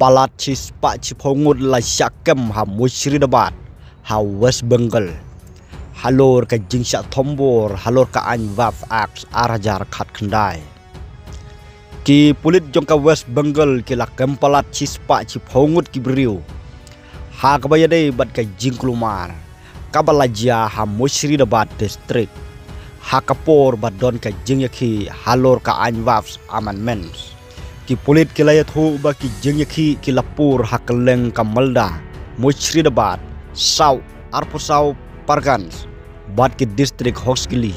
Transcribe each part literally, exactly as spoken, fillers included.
Palat shispah shiphew ngut la shah kem ha Murshidabad, ha West Bengal, halor ka jingshah thombor halor ka aiñ Waqf Act ar hajar khatkhyndai. Ki pulit jong ka West Bengal ki la kem palat shispah shiphew ngut ki briew ha kaba ïadei bad ka jingkulmar kaba la jia ha Murshidabad District, ha ka por ba don ka jingïakhih halor ka aiñ Waqf Amendments. Ki pulit ki la ïathuh ba ki jingïakhih ki la pur ha kylleng ka Malda, Murshidabad, South arphew saw Pargans, bad ki district Hosgili,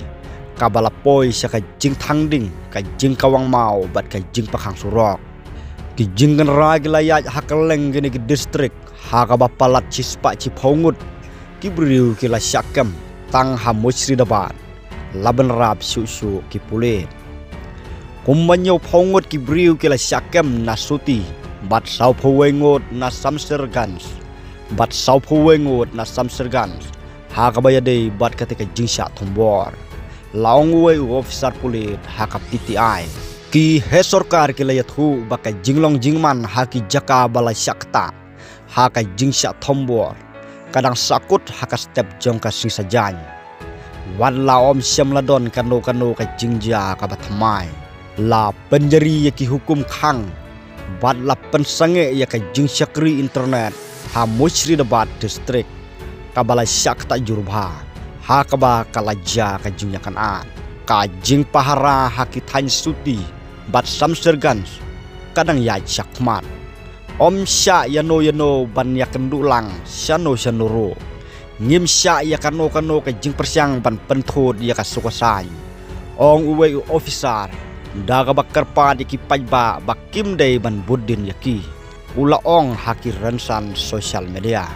kaba la poi sha ka jingthang ding, ka jingkawang maw bad ka jingpyrkhang surok. Ki jingkynra ki la ïaid ha kylleng kine ki district, ha kaba palat shispah shiphew ngut ki briew ki la shah kem tang ha Murshidabad, la bynrap shuh shuh ki pulit. Kumba hynñiewphew ngut ki briew ki la shah kem na Suti, bad sawphew wei ngut na Shamsherganj, bad sawphew wei ngut na Shamsherganj, ha kaba ïadei bad kata ka jingshah thombor, la ong uwei u officer pulit ha ka P T I. Ki heh sorkar ki la ïathuh ba ka jinglong jingman ha ki jaka ba la shah ktah ha ka jingshah thombor ka dang sahkut ha ka step jong ka sngi Saitjaiñ. Wat la ym shym la don kano kano ka jingjia kaba thymmai, la pynjari ïa ki hukum khang bad la pynsangeh ïa ka jingshakri internet ha Murshidabad District, kaba la shah ktah jur bha, ha kaba ka la jia ka jingïakynad. Ka jingpahara ha ki thaiñ Suti bad Shamsherganj ka dang ïaid shakhmat. Ym shah ïano ïano ban ïakynduh lang shano shano ruh. Ngim shah ïa kano kano ka jingpyrshang ban pynthut ïa ka suk ka saiñ, ong uwei u officer, da kaba kyrpad ïa ki paidbah ba kim dei ban bud dien ïa ki. U la ong ha ki rynsan social media.